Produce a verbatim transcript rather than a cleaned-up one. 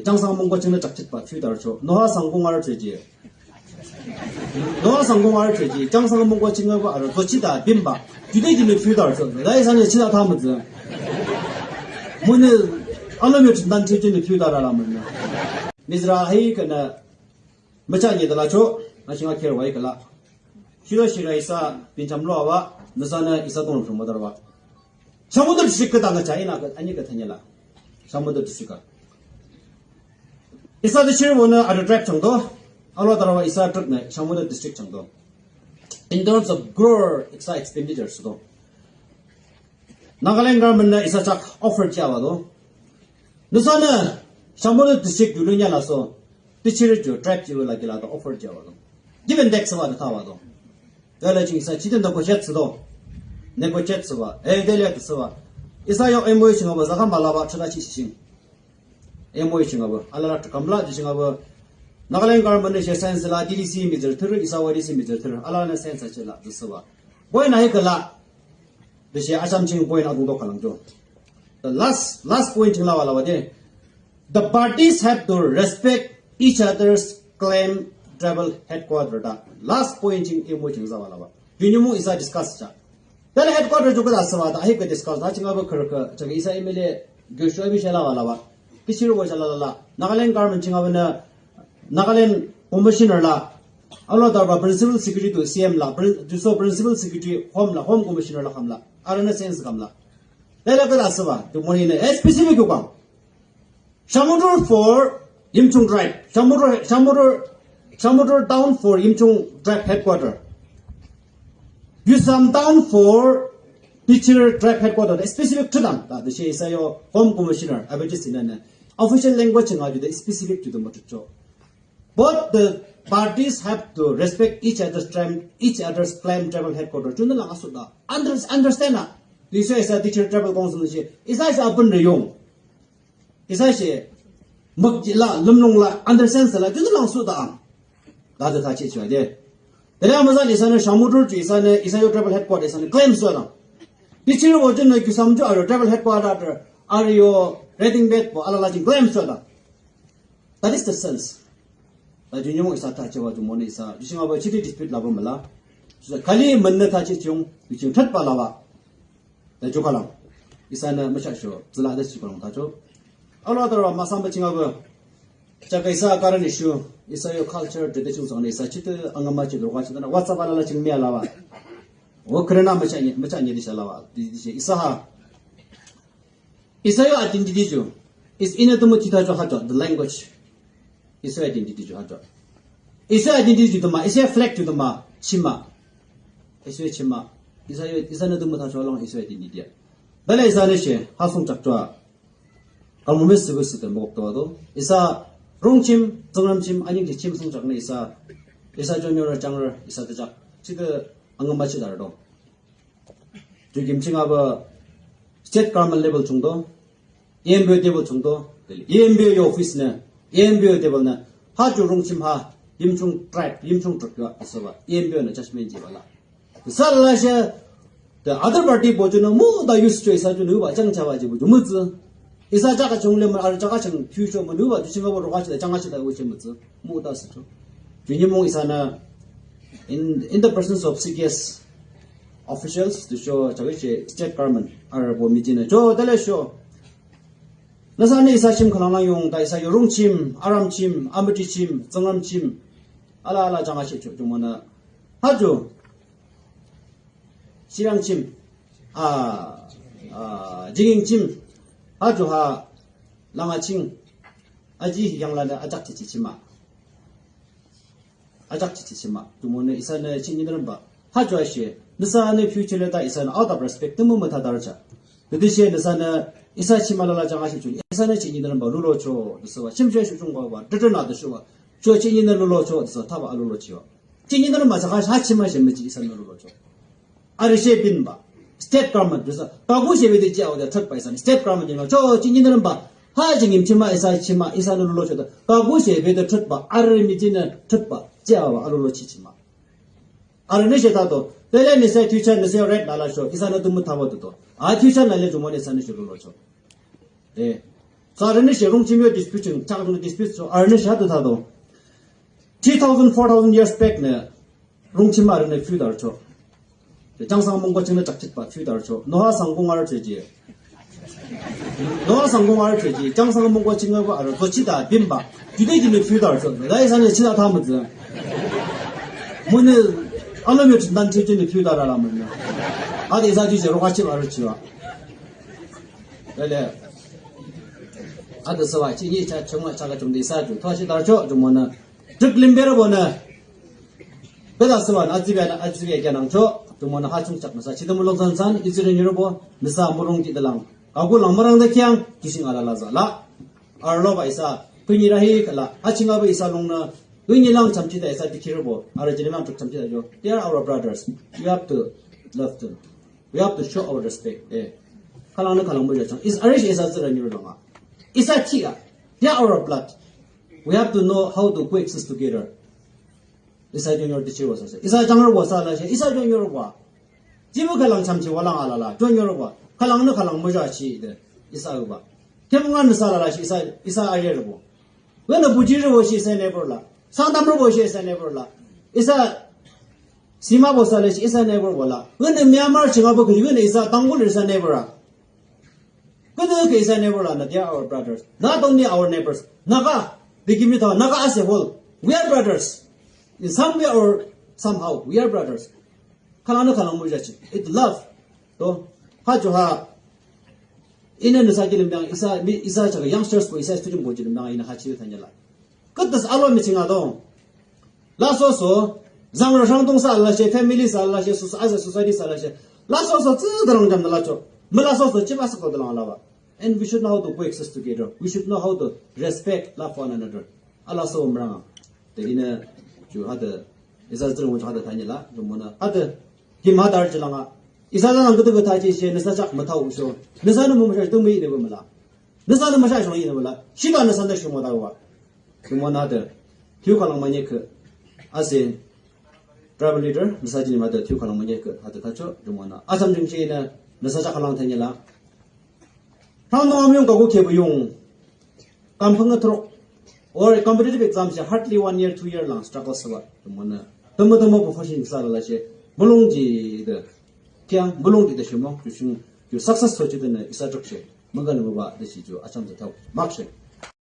Changsang mungko chingnü chakchitbah phiudarcho. Noah sangkung arü choji. Noah sangkung arü choji. Changsang mungko chingnübah arü zochida bimbah. Jude junü phiudarcho. Lai sanü chida thamütsü. Münü alomi chindan chijinü phiudar ala münü. Mizra hai künü mücha nyidalacho. Ashinga kir wai küla. Shiro shira isa bincham lo awa. Nüsanü isa tong rüpsung madarwa. Shamator district küdang cha ina kü ani kü thanyala. Shamator district ka. Isa district wona ada track changdo. Alo tarawa isa track na Shamator district changdo. In terms of crore isa expenditure sudo. Nagaland government na isa chak offer chiawa do. Nüsanü Shamator district dulu nyala so. District jo track jiwa lagi la do offer chiawa do. Give and take sawa do tawa do. Dele ching isa chiden da ko jet sudo. Ne ko jet suwa. Eh, dele suwa. Isa yo M O U ching abo zaka malaba chada chi ching. M O U ching abo. Alala kamla ching abo. Nagaland government ne she sense la D D C mizir thuru, isa wa D C mizir thuru. Alala ne sense chila suwa. Boy na hikala. De she asam ching boy na adung do kalang jo. The last, last point ching lawa lawa de. The parties have to respect each other's claim tribal headquarter. The last point ching M O U ching zawa lawa. Yunimung isa discuss cha. Then headquarter ju kala sawa da, ahi ka discuss da, ching abo kar ka, chaka isa M L A, Joshua bi shala wala wa. Kichiro wa shala la la. Nagaland government ching abo na, Nagaland commissioner la. Alo da ba principal secretary to C M la, prin-, ju so principal secretary home la, home commissioner la kam la. Arana sense kam la. Dela ka da sawa, to mo ni ne, eh, specific ko kam. Shamator for Yimchung tribe. Shamator, Shamator, Shamator town for Yimchung tribe headquarter. Yusam town for Bichir tribe headquarter. Specific to them. That the she is your home commissioner. Abiji sinana. Official language nga ju the specific to the motor. Both the parties have to respect each other's claim, each other's claim tribal headquarter. Chuna lang asuda. Under-, understand na. This is a teacher tribal council. Isa is open reyong. Isa she, mukji la, lumlung la, understand sa la, jun lang su da ang. Da da ta che chwa de. Dele amazan isa ne Shamator ju isa ne, isa yo tribal headquarter isa ne claim su da. Bichir wo jun ne kisam ju aro tribal headquarter, aro yo rating bed bo ala la jin claim su da. That is the sense. Da jun yung isa ta che wa ju mo ne isa, ju sing abo chiti dispute la bo mala. Su sa kali men ne ta che chung, ju chung that ba la ba. Da jukalang. Isa na macha sho, zila da jukalang ta cho. Alo taro masamba chinga go. Chaka isa current issue, isa yo culture, tradition song isa chite angama chi doga chite na WhatsApp ala la ching mi ala wa. O krena macha ni, macha ni di shala wa. Di, di, isa ha. Isa yo identity jo. Is ina tumu tita jo ha jo, the language. Isa identity ju ha jo. Isa identity ju tuma, isa flag ju tuma, chima. Isa chima. Isa yo, isa na tuma ta cho long isa identity ya. Dale isa ne she, ha song chak cho. Kamu mes se se te mok to do. Isa rong chim, tsangram chim, aning chim song chak ne isa. Isa jo nyo ra chang ra, isa te chak. Chite angama chi dar do. Ju kim ching aba state government level chungdo, E M B O level chungdo, E M B O office na, E M B O level na, ha ju rong chim ha, Yimchung tribe, Yimchung tribe ya, asaba, E M B O na judgment ji bala. Sa la she, the other party bo ju na mu da use cho isa ju nu ba chang cha ba ji bo ju mu zi. Isa jaka chung le ma, ar jaka chung future ma nu ba, ju ching aba ro ga chi da, chang ga chi da wo che mu zi, mu da si cho. Ju ni mong isa na, in, in the presence of C K S, officials to show, chawai she state government, arabo meeting na cho, dale show. Nasa ne isa chim khalang lang yung, ta isa yo rong chim, aram chim, amati chim, tsangram chim, ala ala janga she cho, jumana. Ha jo. Shirang chim. Ah, ah, jinging chim. Ha jo ha, langa ching. Aji yang la na ajak chi chi chima. Ajak chi chi chima. Tumone isa ne ching ni ba. Ha jo ashe. Nasa ne future le ta isa ne out of respect. Tumu mata dar cha. Dedi she nasa ne isa chima la la jang ashe chun. Isa ne ching ni ba lulo cho. Nasa wa. Chim she shu chung ba ba. Dedi na de shu wa. Cho ching ni lulo cho. Nasa ta ba lulo cho. Ching ni ba sa ka ha chima she me chi isa ne lulo cho. Ari she bin ba. State government bisa. Kagu she be de jia wa de thot ba isa ne. State government jing cho ching ni ba. Ha jing im chima isa chima isa ne lulo cho da. Kagu she be de thot ba. Ari mi jin ne thot ba. Jia wa alulo chi chima. Ari ne she ta to. Pele ne se future ne se red la la cho. Isa ne tumu ta wa to to. A future na le jumo ne sa ne she lulo cho. Eh. Sa arünü she rongchim yo dispute ching, chak rong dispute cho, arünü she hatu thado. Three thousand, four thousand years back nü, rongchim arünü feud arücho. Changsang mungko chingnü chakchitba feud arücho. Noah sangkong arüchoji. Noah sangkong arüchoji. Changsang mungko chingnüba arü, zochita, bimba. Judüki nü feud arücho. Lai sanü chita thamütsü. Münü, alomi chindan chichi nü feud arü la münü. Hadi isa chichi roka chip arüchiwa. Lele. Hadi süwa, chi ni cha, chungwa chaka chungde isa ju. Thoa chi darcho, jumonü. Tuk limberabonü. Beda süwa, azibe, azibe kya nangcho. Jumonü ha chungchak nüsa. Chidamulok zansan, izire nirobo. Nüsa murung jidalang. Kagu lang murang da kyang, kising alala zala. Arloba isa. Künyi rahi kala. Ha chingaba isa lungnü. Künyi lang chamchita isa dikirabo. Ara jinemang tuk chamchita jo. They are our brothers. You have to love them. We have to show our respect. Eh. Khülangnü khülang mujachang. Is arish is azira nyurlanga. Isa tia. They are our blood. We have to know how to coexist together. Isa junior teacher was ase. Isa jangar was ala she. Isa junior wa. Jibu khülang chamchi walang alala. Junior wa. Khülangnü khülang mujachi de. Isa uba. Kemungan sala la she. Isa, isa ayerbo. Wena bujirabo she isa neighbor la. Sangdamrabo she isa neighbor la. Isa Sima bo sa le shi isa neighbor bo la. Wene Myanmar chinga bo kiri wene isa Tangkhul isa neighbor a. Kene ke isa neighbor la na, they are our brothers. Not only our neighbors. Naga, bigimi ta, Naga as a whole. We are brothers. In some way or somehow, we are brothers. Khülangnü khülang mujachi. It love. To, ha jo ha. Ine nüsa kilim bang, isa, mi, isa chaga youngsters ko, isa student ko kilim bang, ine ha chi thanya la. Kutas alo mi chinga dong. Laso so, zang ro shang tong sa la she, family sa la she, so, as a society sa la she. Laso so, tsi dalang jam la cho. Me laso so, chip as ko dalang la ba. And we should know how to coexist together. We should know how to respect, love one another. Ala so mrang. Te ine, ju hade, isa zrung ju hade tanya la, ju mona. Hade, kim hadar jilanga. Isa lang gede gede tachi she, nüsa chak matau so. Nüsa no mo sha tung mi ne ba mala. Nüsa no mo sha shong ine ba la. Shiba nüsa da shimo da wa. Kimona de, thiyu khülang manye ke, as a tribal leader, nüsa jini ma de thiyu khülang manye ke, hade thacho, kimona. Asam jing chi ne, nüsa cha khülang thanye la. Thang no amyong kaku kebu yung, kampang ngatro, or competitive exam she hardly one year, two year lang struggle sa ba, kimona. Tama tama profession sa la she, mulong ji de, kyang, mulong ji de shimo, ju shing, ju success so ji de ne, isa chok she, maga ne ba, de shi ju, asam de thau, mak she.